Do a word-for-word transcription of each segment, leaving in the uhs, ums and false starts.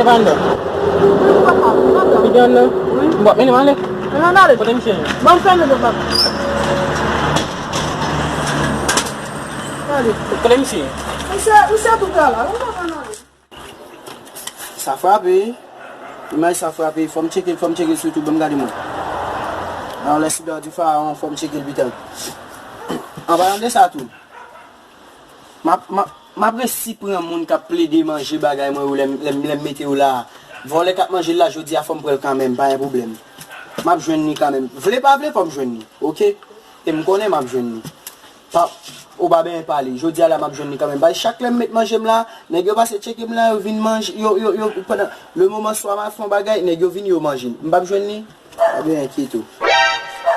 Vanda. Wi, papa, papa. Li gen nan? Wi. Bon, mennen m ale. Mennen m ale. Kote misye ye? Bon, fèmen do papa. Ale. Kote misye ye? Misye, misye tout la la. Ou pa konn ale. Sa frape. Imaj sa frape. Fò m tcheke l, fò m tcheke l sitou. Ban m gade mwen. Nan lè sida di farawon, fò m tcheke l pita. An palan de sa tou. M ap, m ap, m ap resi pran moun k ap plede manje bagay mwen yo lè m, lè m, lè m mete yo la a. Vòlè k ap manje l la, jodi a fò m pran l kanmenm, pa gen pwoblèm. M ap jwenn li kanmenm. Vle pa vle, fò m jwenn li. Oke? E m konnen m ap jwenn li. Pa, ou pa benyen pale. Jodi a la, m ap jwenn li kanmenm. Bay chak lè m met manje m la, nèg yo pase tcheke m la, yo vin manje, yo, yo, yo, pandan le moman swa m al fè yon bagay, nèg yo vin, yo manje l. M p ap jwenn li? Pa benyen enkyete w.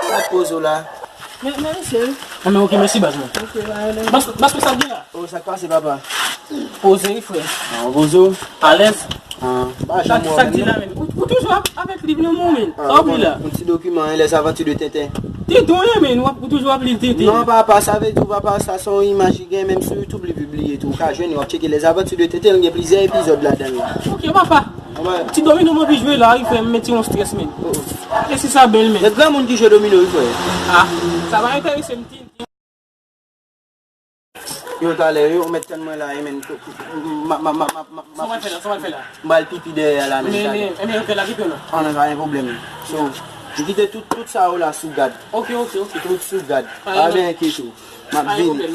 Sa k poze w la? Men, men, mesye. Ah, men oke, mèsi, baz mwen. Oke, ba, ba. Baz, baz, sa k gen la? Oh, sa k pase, papa? Poze wi, frè. Ah, ou poze w? Alèz. Ah, ba, sa, janm wè sa k di la, men. Ou, ou toujou ap, avèk liv nan men w, men. Ah, sa w ap li la? Yon ti dokiman, hein, Les Aventures de Tintin. Tintin, wi, men, w ap, ou toujou ap li Tintin. Non, papa, sa vle di, papa, sa se yon imaj ki gen, menm sou YouTube, li pibliye tou. Ou ka jwenn, w ap tcheke Les Aventures de Tintin, li gen plizyè epizòd ladan l la. Oke, papa. Ti domino m anvi jwe la, wi, frè m, men ti yon strès, men. Oh, oh. E si sa bèl, men. Se granmoun ki jwe domino, wi, frè. Ah, sa va enterese m, ti. Yo, talè, yo, mèt tann mwen la, wi, men. Ma, ma, ma, ma, ma, ma. Sa w al fè la, sa w al fè la? M al pipi dèyè a la, men, men, talè. Men, men, ok, la, kite w la. Ah, non, pa gen pwoblèm. So, m kite tout, tout sa yo la sou gad. Ok, ok, ok. Tout sou gad. Pa gen enkyete w. M ap vini.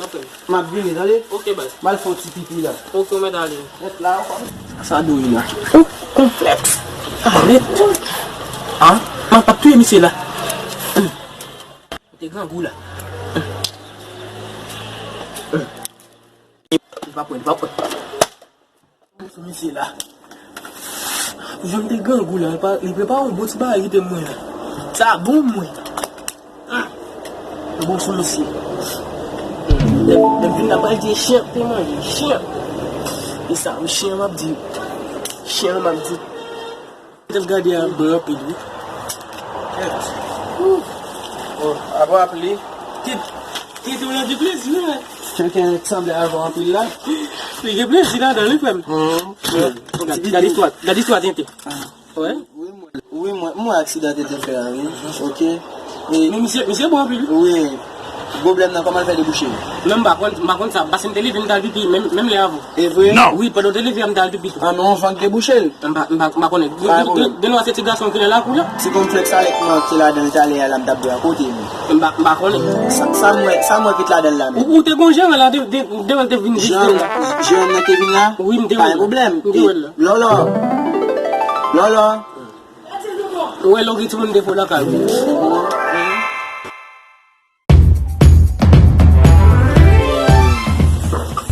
M ap vini, tande? Ok, baz. M al fè yon ti pipi la. Ok, ou mèt ale. Rete la, ou konn. Sa dou la. Oh, konplèks. Arèt. Ah, m ap touye misye la. Ou te grangou la. Li pa pran, li pa pran. Sou misye la. Pou jan m te grangou la, li pa, li prepare yon bon ti bagay kite mwen la. Sa bon mwen. Bon sou misye. Lè, lè m vin la, pral di chen te manje. Chen. E sa, wi, chen m ap di. Chen m ap di. Kèt gade a bon anpil, wi. Kèt. Oh, apa ap li? Kèt, kèt, ou nan di plezi, wi. Chen ki sanble avè w anpil la. Li gen plezi ladan, wi, frè m. Gad, gad istwa, gad istwa tenten. Wè? Wi, mwen, wi, mwen, mwen aksidan tenten fè a, wi. Ok. E men misye, misye bon anpil, wi. Wi. Pwoblèm nan, kòman l fè debouche? Men m pa konn, m pa konn sa, paske m te leve, m t al pipi, menm, menm lè avè w. E vre? Wi, pandan w te leve a, m t al pipi tou. Ah, men yon van k debouche l? M pa, m pa, m pa konnen. Pa gen pwoblèm. Gen dwa se ti gason ki nan lakou la. Ti konplèks sa lèt manke ladan l talè a la, m t ap bwè akote li. M pa, m pa konnen. Sa, sa m wè, sa m wè ki t ladan l la menm. Ou, ou te gon jeran la, de, de, devan l te vin vizite w la. Jeran nan te vin la? Wi, m te wè l. Pa gen pwoblèm. M te wè l la. Lòlò. Lòlò. Ou wè lè w gen timoun defo lakay ou.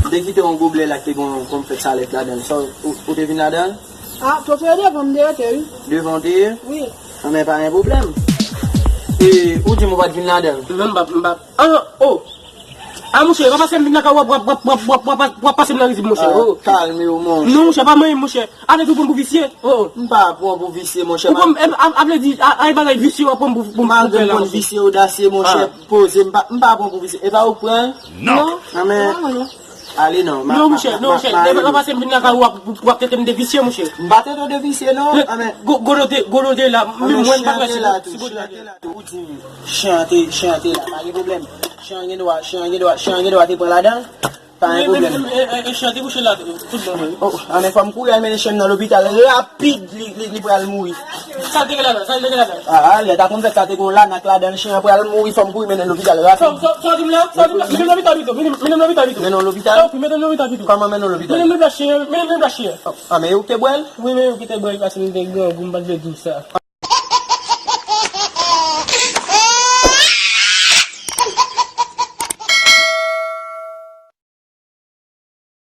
M te kite yon goblè la ki te gen yon konfèt salèt ladan l. Sa, ou, ou te vin ladan l? Ah, to fè devan m te rete, wi. Devan w te ye? Wi. Anben, pa gen pwoblèm. E, ou di m ou pa t vin ladan l? Non, m pa, m pa. Ah, oh! Ah, monchè, pa pase m vin lakay w ap, w ap, w ap pase m nan rizib, monchè. Ah, oh. Kalme w, monchè. Non, monchè, pa manyen m, monchè. Ale tou pran m pou visye. Oh, oh. M pa pran w pou visye, monchè. Ou pran m, a, a, a vle di, a, a, bagay visye w ap pran m pou, pou, pou fè la, monchè. Malgre m konn visye odasye, monchè, poze, m pa, m pa pran w pou visye. E pa ou k pran l? Non. Non, men, ale non. Non, monchè, non, monchè. Lè, lè pase m vin lakay w ap, w ap tete m de visye, monchè. M pa tete w de visye, non. Gwo, gwo dote, gwo dote la, menm mwen m pa kwè si, si gwo dote la. Ou di m, chen an te, chen an te la, pa gen pwoblèm. Chen an gen dwa, chen an gen dwa, chen an gen dwa te pran ladan l. Pa gen pwoblèm. E, e, e, chen an te kouche la, tout bon, wi. Oh, anben fò m kouri al mennen chen m nan lopital rapid, li, li, li pral mouri. Sa l te gen ladan, sa l te gen ladan? Ah, lè ta konn fèt sa te gen yon lanak ladan l, chen an pral mouri, fò m kouri mennen l lopital rapid. Sa, sa, sa w di m la, sa w di m la, mennen m lopital pito, mennen, mennen m lopital pito. Mennen w lopital? Ah, wi, mennen m lopital pito. Kòman mennen w lopital? Mennen m lopital, chen an, mennen m lopital, chen an. Ah, men ou ki te bwè l? Wi, men ou ki te bwè l, paske m te grangou, m pa t vle di w sa.